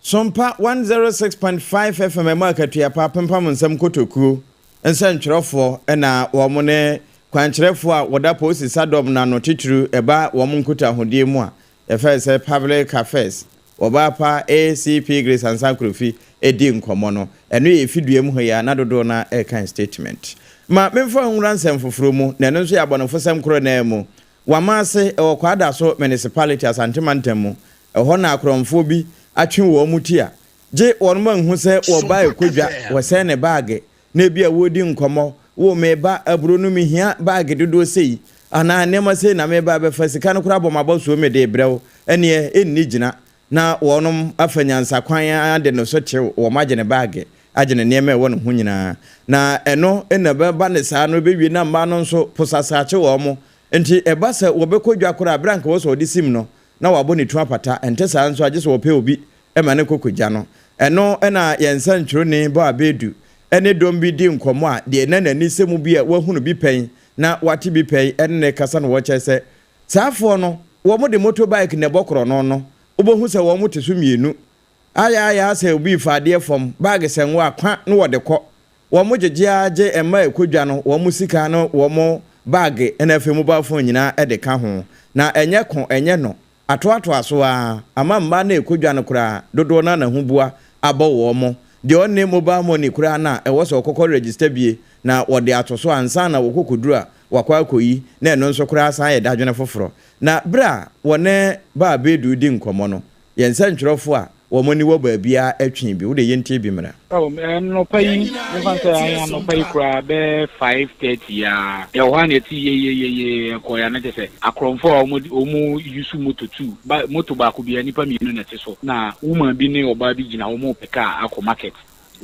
Sompa 106.5 FM ɛmɔ akatua pa apempam nsɛm kotokuo nsɛntwerɛfoɔ na wɔn ne Kwankyerɛfoɔ a wɔda polisi sadɔm no ano titiriw ɛba wɔn nkutahodie mu a yɛfrɛ sɛ Public Affairs, wɔbaa pa ACP Grace Ansah Akrofi di nkɔmmɔ no. Ɛno yɛ efidua mu ha yi a na dodoɔ no ara rekan statement. Ma memfa wo nwura nsɛm foforɔ mu, na ɛno nso yɛ abɔnefosɛm korɔ no ara mu. Wamase, ɛwɔ Kwadaso Municipality, Asante Mantam mu. Ɛhɔ na akorɔmfoɔ bi atwe wɔn ti a gye wɔn anhu sɛ wɔba Sompa rekɔ dwa, FM. wɔsɛe ne baage, na ebia wɔredi nkɔmmɔ, Wo, mereba aburo no mehia baage dodoɔ sei, anaa nneɛma sei na mereba abɛfa, sika no koraa bɔ m'abɔsoɔ mede rebrɛ wo, ɛnneɛ ɛnni gyina. Na wɔnom afa nyansakwan ara de no so tew wɔn agye ne baage, agye ne nneɛma a ɛwɔ ne ho nyinaa. Na ɛno na ɛbɛba ne saa no ɛbɛwie na mmaa no nso posasakye wɔn. Nti ɛba sɛ wɔbɛkɔ dwa koraa a, berɛ a anka ɛwɔ sɛ ɔde sim no, na wabɔ ne tu apata. Ɛnte saa nso a, gye sɛ wɔpɛ obi ma no kɔ kɔgya no. Ɛno na yɛn nsɛntwerɛni Bɔ Abedu ne dɔm bi di nkɔmmɔ a deɛ na n'ani sɛ mu bi a wahunu bi pɛn na wate bi pɛn ne no rekasa na wɔkyerɛ sɛ saa foɔ no wɔn de motorbike na ɛbɔ korɔno no, wobɛhu sɛ wɔn te so mmienu ayɛ ayɛ ara sɛ obi refa adeɛ fam, bag sɛ ngo a kwa na wɔde kɔ. Wɔn gyegye ara gye mma a ɛkɔ dwa no wɔn sika ne wɔn bag na afei mobile phone nyinaa de ka ho. Na ɛnyɛ ko ɛnyɛ no, Atoatoa so ara, ama mmaa no a ɛkɔ dwa no koraa dodoɔ no ara na huboa abɔ wɔn. Deɛ ɔnni mobile money koraa no a, ɛwɔ sɛ ɔkɔkɔ register bie na wɔde ato so ansa na wɔkɔ kɔduru a wakɔ akɔyi, na ɛno nso koraa san yɛ dadwene foforɔ. Na berɛ a wɔne Baa Bedu redi nkɔmmɔ no, yɛn nsɛntwerɛfoɔ a wɔn ani wɔ baabiara twee bi. Wo deɛ yɛntie bi mmra. Oh, anɔpa Yɛn yi, nyinaa memfa no sɛ tie ahe anɔpa yi Sompa. koraa bɛyɛ 5:30 a, yɛwɔ hɔ a na yɛte yeyeyeye ɛkɔeɛ a na kyerɛ sɛ akorɔmfoɔ a wɔn wɔn use moto two, ba moto baako biara nnipa mmienu na ɛte so, na woman bi ne ɔbaa bi gyina hɔ wɔrepɛ kaa akɔ market,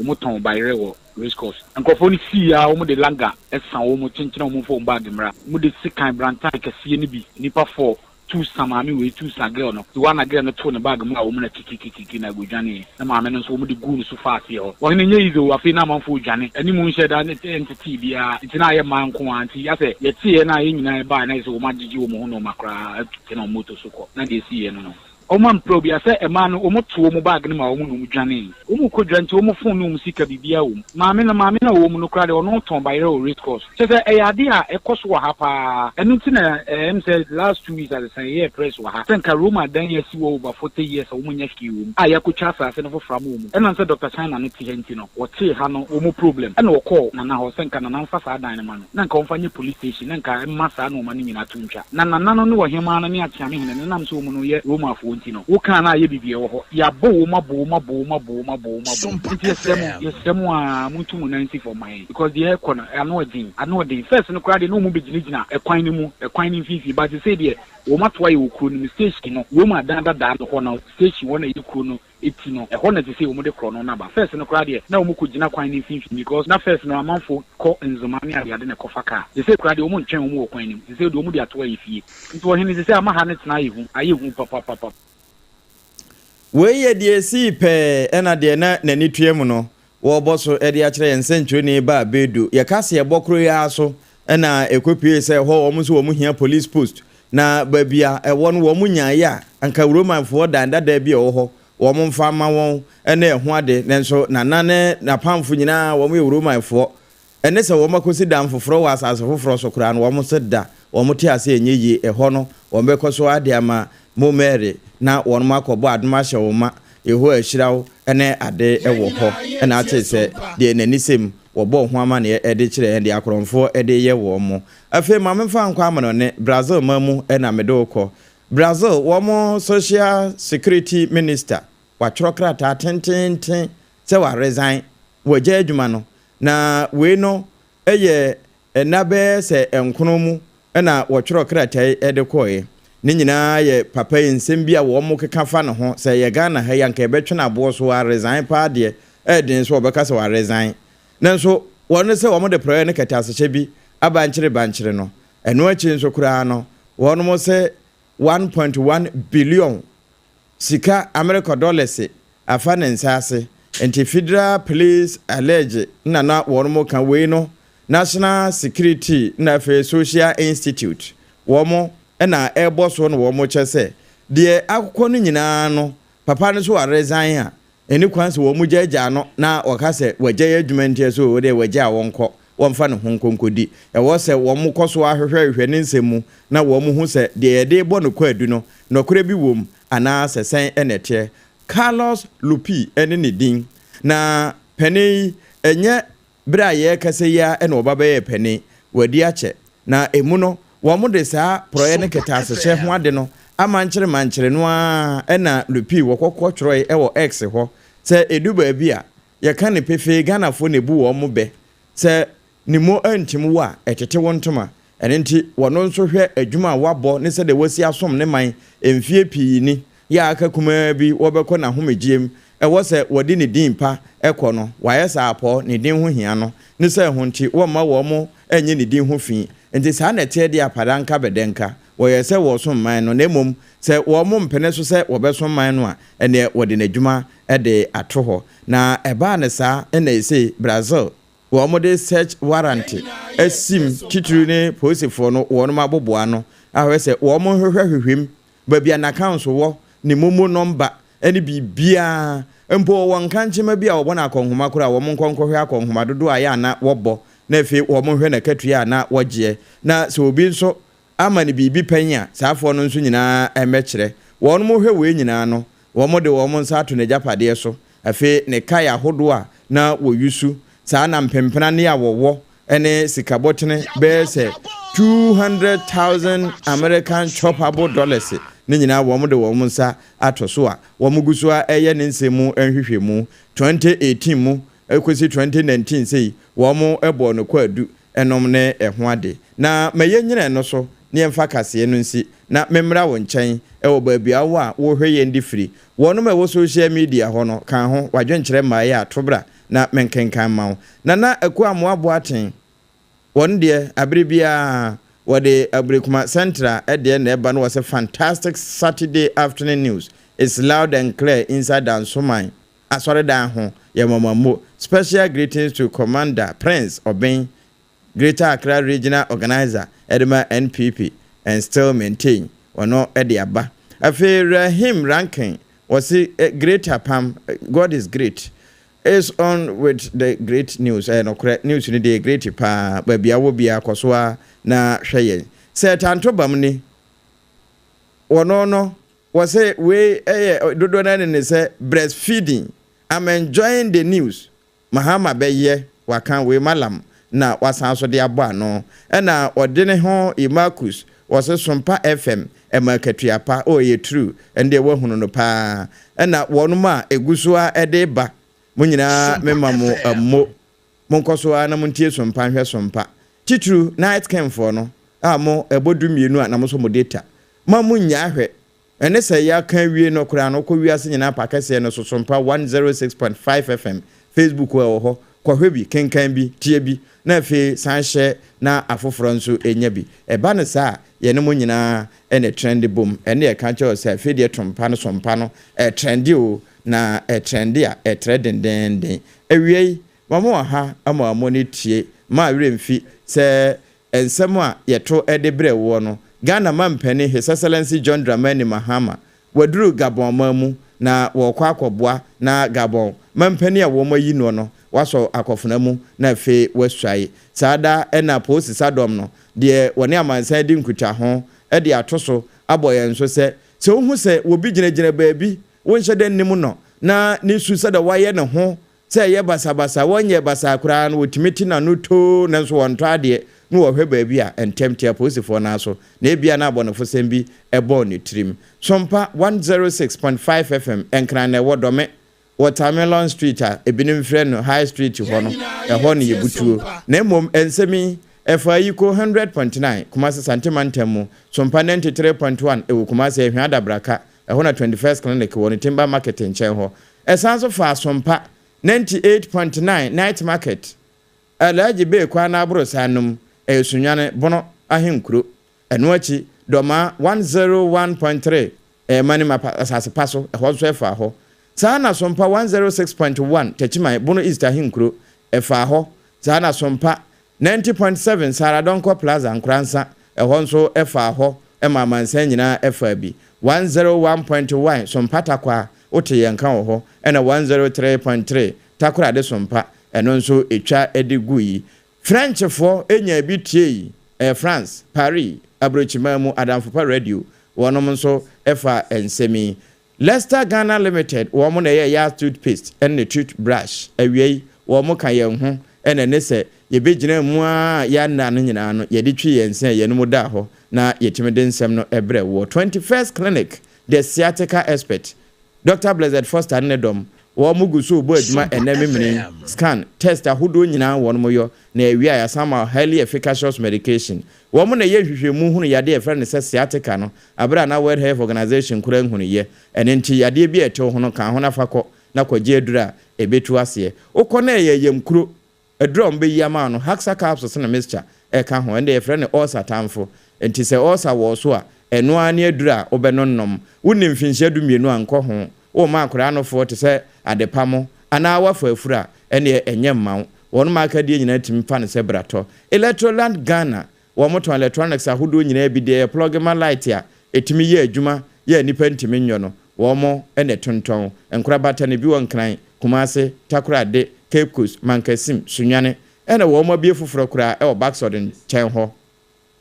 wɔtɔn bayerɛ wɔ race course. Nkurɔfoɔ no sii a wɔde laga sa wɔn, kyenkyene wɔn mfa wɔn bag mmra, wɔde sekan brantan kɛseɛ no bi, nnipa four Tu sa maame wei tu sa girl no ti na girl no too ne bag mu a wɔn na kikikikiki na odwaneɛ na maame no nso wɔn de guu ne so faa aseɛ hɔ ɔhene nyɛ easy o afei na amanfoɔ dwane anim nhyɛ da ntetee biara nti na ayɛ mmaa nko ara nti asɛ yɛteeɛ na yɛn nyinaa yɛbaeɛ na ayɛ sɛ wɔn agyegye wɔn ho nnoɔma koraa atu tena wɔn moto so kɔ na deɛ ɛsiiɛ no no. Wɔn ampra obiara sɛ mmaa no wɔn too wɔn bag no maa wɔn na wɔn dwanee. Wɔn kɔ dwa nti wɔn phone ne wɔn sika biribiara wɔ mu. Maame no maame no a ɔwɔ mu no koraa deɛ ɔno tɔn bayerɛ wɔ race course. Kyerɛ sɛ ɛyɛ adeɛ a ɛkɔ so wɔ ha paa. Ɛno nti na ɛyɛ me sɛ last 2 weeks adesa yɛyɛɛ press wɔ ha sɛ nka Roma dan yi asi hɔ over 40 years a wɔn nyɛ hwee wɔ mu a yɛakɔtwa asaase no foforɔ ama wɔn. Ɛnam sɛ Doctor China no te ha nti no wɔtee ha no wɔn problem ɛna wɔkɔɔ Nana hɔ sɛ nka Nana mfa saa dan no ma no na nka ɔmfa nyɛ police station na nka ɛmma saa nnoɔma no nyinaa to ntwa. Na Nana no ne ɔhemaa no ne Akyeame hene no ɛnam sɛ wɔn no yɛ Romafoɔ nti no wokaa no a ɛyɛ biribi ɛwɔ hɔ. Yɛabɔ wɔn abɔ wɔn abɔ wɔn abɔ wɔn abɔ wɔn abɔ wɔn. Sompa Nti yɛsrɛ mo FM. yɛsrɛ mo aa montu mo nan nsi fam ma yɛn. Because deɛ ɛrekɔ no ano ɔden, ano ɔden. First no koraa deɛ na wɔn bɛgyinagyina ɛkwan no mu, ɛkwan no mfimfini, but sesei deɛ wɔn ato ayɛ wɔ kuro no mu, station no, wɔn adan dadaa no hɔ no, station hɔ na ɛyɛ kuro no ti no, ɛhɔ na sesei wɔn de korɔ no aba. First no koraa deɛ na wɔn kɔ gyina kwan no mfimfini because na first no amanfoɔ kɔ Nzema ne adeade na ɛkɔfa car. Sesei koraa deɛ wɔn ntwɛn wɔn wɔ kwan no mu, sesei deɛ wɔn de ato ayɛ fie. Nti ɔhene sesei ama ha no tena ayɛ hu, ayɛ hu papapapa. Wei yɛ deɛ ɛsii pɛɛ ɛna deɛ na n'ani tua mu no wɔrebɔ so de akyerɛ yɛn sɛnkyerɛnni ba Bedu. Yɛ kaseɛbɔ koro yi ara so na ɛkɔpuee sɛ ɛhɔ wɔn nso wɔn hia police post na baabi a ɛwɔ no wɔn nyaeɛ a anka Romanfoɔ dan dadaa bi a ɛwɔ hɔ wɔn mfa mma wɔn ne ɛho ade, nanso Nana ne n'apamfo nyinaa wɔn yɛ Romanfoɔ. Ɛne sɛ wɔakɔsi dan foforɔ wɔ asase foforɔ so koraa no, wɔn se da wɔn te ase ɛnyɛ yie. Ɛhɔ no, wɔbɛkɔ so ara de ama mo Mary na wɔn akɔbɔ adom ahyɛ wo ma, Yehowa ahyira wo ne ade Yɛn wɔ hɔ. nyinaa Ɛna yɛtie ate sɛ Sompa. deɛ n'ani sɛm wɔbɔɔ ho amaneɛ de kyerɛɛ yɛn deɛ akorɔmfoɔ de reyɛ wɔn. Afei ma memfa nkɔ amanɔne, Brazil man mu na mede wo kɔ. Brazil, wɔn Social Security Minister, watwerɛ krataa tenteenten sɛ wa resign, wagyae adwuma no. Na wei no yɛ nna bɛyɛ sɛ nkono mu na wɔtwerɛ krataa yi de kɔeɛ. Ne nyinaa yɛ papa yi nsɛm bi a wɔkeka fa ne ho. Sɛ ɛyɛ Ghana ha yi anka yɛbɛtwe no aboɔ so waresign paa deɛ, ɛyɛ den sɛ wɔbɛka sɛ waresign. Nanso wɔn sɛ wɔde prɔeɛ ne kɛtɛasehyɛ bi abankyere bankyere no. Ɛno akyi nso koraa no, wɔn sɛ 1.1 billion Sika Amerika dɔlɛse afa ne nsa ase nti federal police allege na na wɔnom ka wei no National Security na afei Social Institute wɔn na ɛbɔ so na wɔn kyɛ sɛ deɛ akokɔ no nyinaa no papa no so wa resign a ɛni kwan sɛ wɔn gyaagyaa no na wɔka sɛ wagyae adwuma nti ɛsɛ o deɛ wagyae a wɔnkɔ. wɔmfa ne ho nkonkodi. Ɛwɔ sɛ wɔn kɔ so ahwehwɛhwehwɛ ne nsɛm mu na wɔn hu sɛ deɛ yɛde bɔ no kwaadu no, nɔkorɛ bi wɔ mu anaa sɛ sɛn ɛna ɛteɛ. Carlos Lupi ne ne din. Na panin yi, ɛnyɛ berɛ a yɛrekasa yi ara na ɔba bɛyɛɛ panin, wadi akyɛ. Na emu no, wɔde saa porɔeɛ ne kɛtɛasehyɛ ho ade no amankyere mankyere no ara na Lupi wɔkɔkɔ twerɛe wɔ X hɔ sɛ ɛdu baabi a, yɛka no pefee, Ghanafoɔ na ɛbu wɔn bɛ sɛ ne mu antim wo a, ɛtete wo ntoma. Ɛno nti, wɔno nso hwɛ adwuma a wabɔ ne sɛdeɛ wasi asom ne man mfeɛ pii ni, yɛ a aka kumaa bi wɔbɛkɔ n'ahomegyeɛm, ɛwɔ sɛ wɔde ne din pa kɔ no, wayɛ saa apɔ, ne din ho hia no, ne sɛ ɛho nti wɔmma wɔn nyɛ ne din ho fi. Nti saa na ɛteɛ deɛ apadanka bɛdɛnka, wɔyɛ sɛ wɔresom man no, na mmom sɛ wɔn mpene so sɛ wɔbɛsom man no a, ɛneɛ wɔde n'adwuma de ato hɔ. Na ɛbaa no saa na ɛsei Brazil wɔde search warrant asim, titiriw ne polisifoɔ no wɔnom aboboa ano ahwɛ sɛ wɔn nhwehwɛhwehwɛ mu baabi a n'accounts wɔ, ne momo number ne biribiara. Mpo wɔwɔ nkankyema bi a wɔbɔ no akɔnhoma koraa a wɔn nkɔ nkɔhwɛ akɔnhoma dodoɔ a ɛyɛ a na wɔbɔ na afei wɔn nhwɛ n'akatua a na wɔgyeɛ. Na sɛ obi nso ama no biribi pɛn a, saa afoɔ no nso nyinaa mmɛkyerɛ. Wɔnom hwɛ wei nyinaa no, wɔde wɔn nsa ato n'agyapadeɛ so. Afei ne kae ahodoɔ a na wɔyusu, saa na mpempenane a wɔwɔ ne sikabɔtene bɛyɛ sɛ 200,000 American choppable dollars ne nyinaa wɔde wɔn nsa ato so a wɔgu so ara reyɛ ne nsɛm mu nhwehwɛmu. 2018 mu kɔsi 2019 sei, wɔbɔɔ no kwaadu nom ne ɛho ade. Na ma yɛnnyina ɛno so na yɛmfa kaseɛ no nsi, na memmra wo nkyɛn wɔ baabi a wowɔ a worehwɛ yɛn de firi. Wɔnom a ɛwɔ social media hɔ no, ka ho, w'adwenkyerɛ mmaeɛ a, to bra na menkenkan mma wo. Nana Akua Amoah Boateng, wɔn deɛ, abere biara, wɔde Aburekuma Central deɛ na ɛba na wɔse Fantastic Saturday afternoon news is loud and clear inside Dansoman Asɔredan ho, yɛ mɔmɔmmo. Special greetings to Commander Prince Obeng, Greater Accra Regional Organiser de ma NPP and still maintain, ɔno de aba. Afei Rahim Rankin, ɔse Greater Pam, God is great is on with the great news. Ɛyɛ nokorɛ, news no deɛ ɛyɛ great paa, baabi a wowɔ biara kɔ so ara na hwɛ yɛn. Sɛ Tanto Bam ni, wɔno no Wɔse wei yɛ dodoɔ no ara nim no sɛ breastfeeding. I'm enjoying the news. Mahama bɛyɛ waka wei malam na wasan so de abɔ ano. Ɛna ɔde ne ho Marcus wɔse Sompa FM ɛma akatua pa. Oh ɛyɛ true ɛndeɛ wahunu no paa. Ɛna wɔnom a ɛgu so ara de ba mo nyinaa mema mo ammo. Monkɔ so ara na montie Sompa nhwɛ Sompa. Titiriw Night King foɔ no a mo ɛbɔ 12 a na mo nso mo data Ma mo nnyaa hwɛ. Ɛne sɛ yɛaka awie no koraa no, wokɔ wiase nyinaa pa kɛseɛ no so, Sompa 106.5 FM, Facebook ɛwɔ hɔ, kɔhwɛ bi, kenkan bi, tie bi, na afei san hyɛ na afoforɔ nso nya bi. Ɛba no saa a, yɛne mo nyinaa na ɛtrɛnde bom. Ɛne yɛka kyerɛ wo sɛ afei deɛ Tompa no, Sompa no, ɛtrɛnde o, na ɛtrɛnde a, ɛtrɛ dendeenden. Awiei, ma mo wɔ ha ma mo ani tie, mma werɛ mfi sɛ Nsɛm a yɛto de brɛ woɔ no, Ghana mampanin His Excellency John Dramani Mahama waduru Gabon man mu na wɔrekɔ akɔboa na Gabon mampanin a wɔayi noɔ no wasɔ akɔfena mu na afei wasuae. Saa da na Polisi Sadɔm no deɛ wɔne amansan di nkutaho de ato so abɔ yɛn nso sɛ, sɛ wohu sɛ obi gyinagyina baabi wonhyɛ da nnim no na ne su sɛdeɛ wayɛ ne ho Sɛ ɛyɛ basabasa a, wɔnyɛɛ basaa koraa no, wɔtumi te n'ano too nanso wɔntɔ adeɛ na wɔhwɛ baabi a ntɛm te apolisifoɔ no ara so na ebia na abɔnefosɛm bi bɔɔ ne tirim. Sompa 106.5 FM, Nkran na ɛwɔ Dɔme, Watermelon Street a ebinom frɛ no High Street hɔ no, ɛhɔ na yɛbutuo. Na mmom nsɛm yi, ɛfa Ayiko 100.9, Kumasi Sante Mantam mu, Sompa 93.1 ɛwɔ Kumasi Ahwea Adabraka, ɛhɔ na 21st Clinic wɔ no Timber Market nkyɛn hɔ. Ɛsan nso faa Sompa 98.9 Night Market, Alhaji Bey kwan no aborosan no mu, ɛyɛ Sunyani, Bono ahenkuro. Ɛno akyi, Dɔmaa 101.3, ɛyɛ Manima asase pa so, ɛhɔ nso ɛfaa hɔ. Saa na Sompa 106.1 Techiman, Bono East ahenkuro, ɛfaa hɔ. Saa na Sompa 90.7 Sarah Donkor Plaza, Nkoransa, ɛhɔ nso ɛfaa hɔ ma amansan nyinaa ɛfaa bi. 101.1 Sompa Tarkwa, wote yɛn nka wɔ hɔ, ɛna 103.3 Takoradi Sompa, ɛno nso ɛtwa de gui. Frenchfoɔ nyaa bi tiei, ɛyɛ France, Paris, aburokyiman mu Adamfopa Radio, wɔnom nso fa nsɛm yi. Leicester Ghana Limited, wɔn na ɛyɛ Yas Toothpaste ne Tooth Brush. Awiei, wɔn ka yɛn ho na ɛne sɛ yɛbɛgyina mu ara yɛn nna no nyinaa no, yɛde twi yɛn se a yɛn mu da hɔ na yɛtumi de nsɛm no brɛ woɔ. 21st Clinic, The Sciatica Expert, Dɔkta Blessed Foster ne ne dɔm, wɔn gu so rebɔ adwuma ɛnnɛ Memene yi. Scan, test ahodoɔ nyinaa wɔn yɔ, na ɛwie a yɛasan ma wo highly efficacious medication. Wɔn na ɛyɛ nhwehwɛmu hunu yadeɛ a yɛfrɛ no sɛ sciatica no, aberɛ a na World Health Organization koraa nhunuiɛ. Ɛno nti yadeɛ bi a ɛte wo ho no, ka ho na fa kɔ na kɔgye aduro a ɛbɛtu aseɛ. Wokɔ na ɛyɛ yamkuro, Aduru a wɔbɛyi ama wo no, Haxa capsules ne mixture ka ho. Ɛno deɛ yɛfrɛ no ulcer tamfo. Nti sɛ ulcer wɔ wo so a, ɛno ara ne aduru a wobɛnonnom. Wonni mfinhyia dumienu a, nkɔ ho. Worema akwadaa anofoɔ te sɛ adepam anaa woafa afuru a, ɛnneɛ ɛnyɛ mma wo. Wɔnom akadeɛ nyinaa tumi fa no sɛ bratɔ. Electroland Ghana, wɔtɔn electronics ahodoɔ nyinaa bi, deɛ yɛplɔge ma light a ɛtumi yɛ adwuma yɛ a nnipa ntumi nyɔ no, wɔn na ɛtontɔn. Nkorabata no, ebi wɔ Nkran, Kumase, Takorade, Cape Coast, Mankasim, Sunyani, ɛna wɔn abue foforɔ koraa wɔ Baxod nkyɛn hɔ.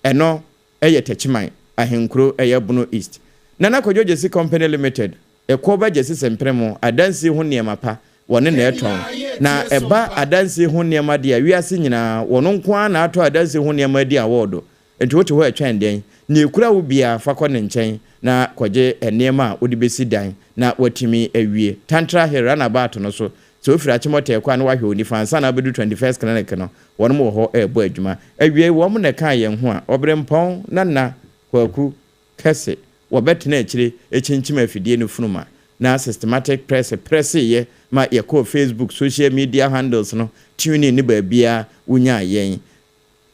Ɛno yɛ Techiman, Ahenkuro, ɛyɛ Bono East. Nana Kwadwo Gyasi Company Limited, Ekoba Gyasi Sempremo, adansie ho nneɛma pa, wɔne na ɛtɔn. Na ɛba adansie ho nneɛma deɛ a, wiase nyinaa, wɔn nko ara na atɔ adansie ho nneɛma adi awɔɔdo. Enti wote hɔ retwɛn dɛn? Nea ekura wo biara, fa kɔ ne nkyɛn na kɔgye nneɛma a wode besi dan na woatumi awie. Tantra Hill runabout no so, sɛ wofiri Achimota rekɔ a na woahwɛ wo nifa ansa na wobɛdu 21st Clinic no, wɔnom wɔ hɔ rebɔ adwuma. Awiei, wɔn na ɛkaa yɛn ho a Ɔberempɔn Nana Kwaku Kɛse wɔbɛtena akyire kyinkyim afidie no funuma na Systematic Press prɛseeɛ ma yɛkɔɔ Facebook, social media handles no, TuneIn ne baabiara wonyaa yɛn.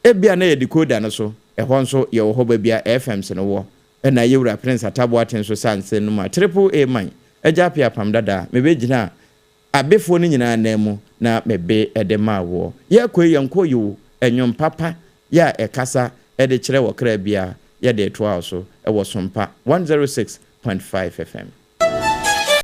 Ebia na yɛ decoder no so, ɛhɔ nso yɛwɔ hɔ baabi a FMs no wɔ. Ɛna yɛwura Prince Atta Boateng nso sa nsɛm no mu a, Triple A man, Agya Appiah Apam Dada, mebɛgyinaa abefoɔ no nyinaa nan mu na mebe de maa woɔ. Yɛrekɔ yi, yɛnkɔ yi o, nnwom papa yɛ a ɛkasa de kyerɛ wɔ kra biara, yɛde retoa wo so wɔ Sompa 106.5 FM.